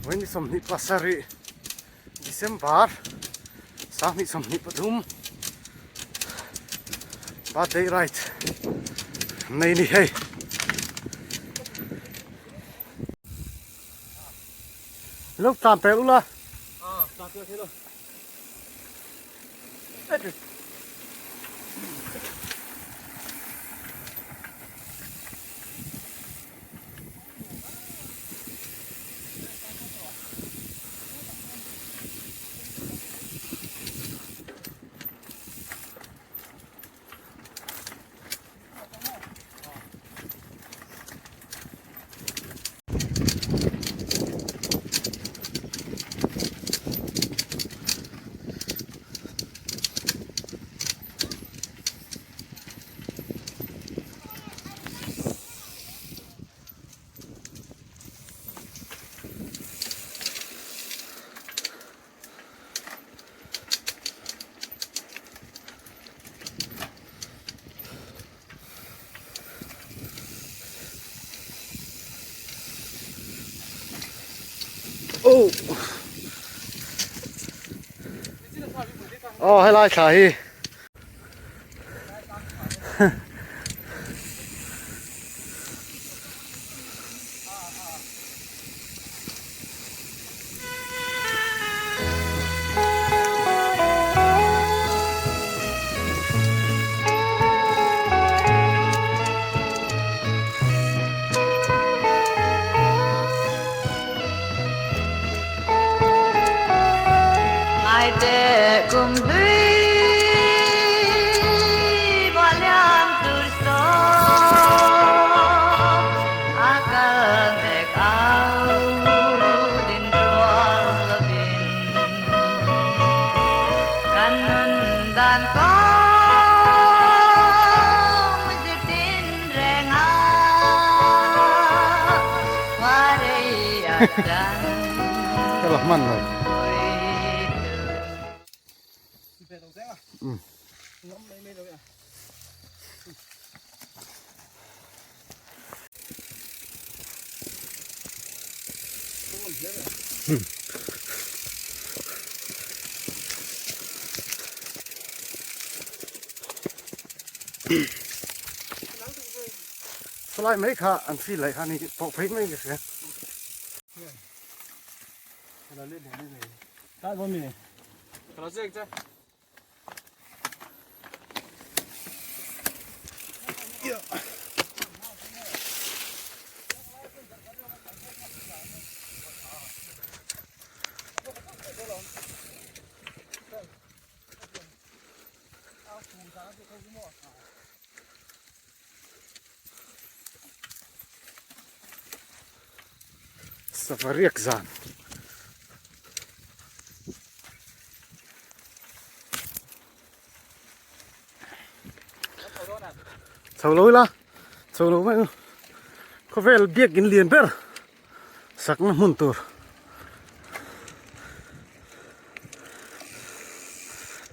Vawi 27 December 2023 birthday ride nei ni hei. Lo tlan pel ula. Tlan pel thei lo. Oh. Oh, helai thla hi. Ka la hman lo. Saw lai mai kha an thli laih kha ni pawh phei mai ka hria. Sava riak zan. Chho lo ila, chho lo mai u. Khawvel biak in lian ber sakna hmun tur.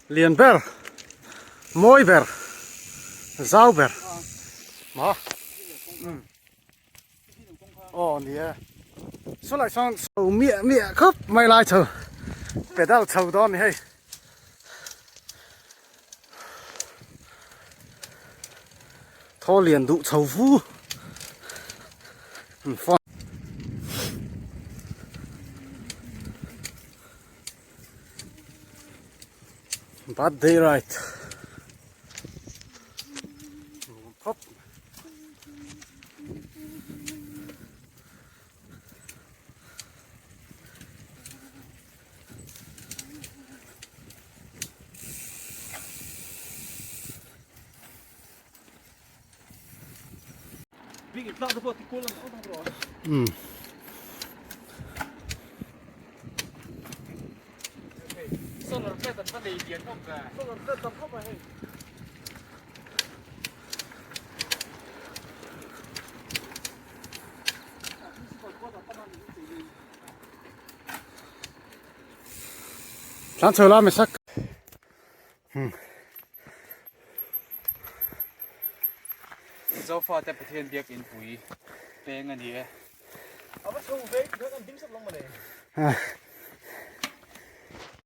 Lian ber, mawi ber, zau ber. Ma. Aw ni e. Saw lai sawn chho miah miah khawp mai lai chho pedal chho dawn ni hei. Thaw lian duh chho vu. Birthday ride. Khawp. Um. Tlan chho la misak. Hmm. Zofate Pathian biak inpui peng a ni e. Ah.